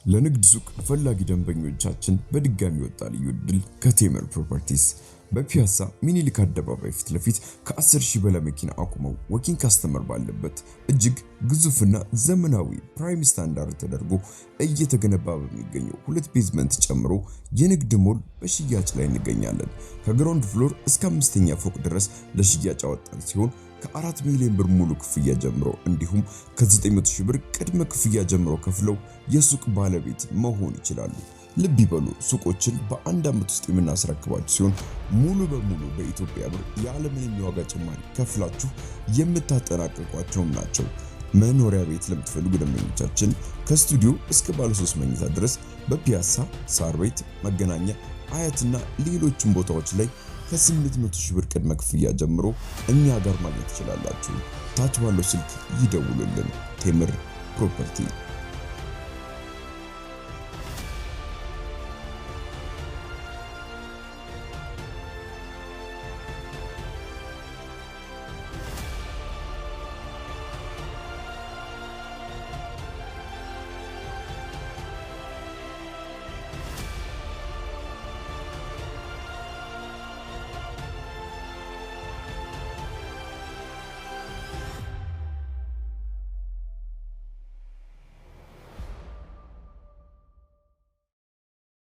ለንግድ ሱቅ ፈላጊ ደንበኞቻችን በድጋሚ ወጣ ልዩ ዕድል ከቴምር ፕሮፐርቲስ። በፒያሳ ሚኒሊክ አደባባይ ፊት ለፊት ከ10 ሺህ በላይ መኪና አቁመው walk-in customer ባለበት እጅግ ግዙፍና ዘመናዊ prime standard ተደርጎ እየተገነባ በሚገኘው ሁለት basement ጨምሮ የንግድ ሞል በሽያጭ ላይ እንገኛለን። ከ ground floor እስከ አምስተኛ ፎቅ ድረስ ለሽያጭ ያወጣን ሲሆን ከ4 ሚሊዮን ብር ሙሉ ክፍያ ጀምሮ እንዲሁም ከ900 ሺህ ብር ቅድመ ክፍያ ጀምሮ ከፍለው የሱቅ ባለቤት መሆን ይችላሉ። ልብ ይበሉ፣ ሱቆችን በአንድ ዓመት ውስጥ የምናስረክባችሁ ሲሆን ሙሉ በሙሉ በኢትዮጵያ ብር ያለምንም የዋጋ ጭማሪ ከፍላችሁ የምታጠናቅቋቸውም ናቸው። መኖሪያ ቤት ለምትፈልጉ ደንበኞቻችን ከስቱዲዮ እስከ ባለ ሶስት መኝታ ድረስ በፒያሳ፣ ሳር ቤት፣ መገናኛ፣ አያትና ሌሎችም ቦታዎች ላይ ከ800 ሺህ ብር ቅድመ ክፍያ ጀምሮ እኛ ጋር ማግኘት ትችላላችሁ። ታች ባለው ስልክ ይደውሉልን። ቴምር ፕሮፐርቲ።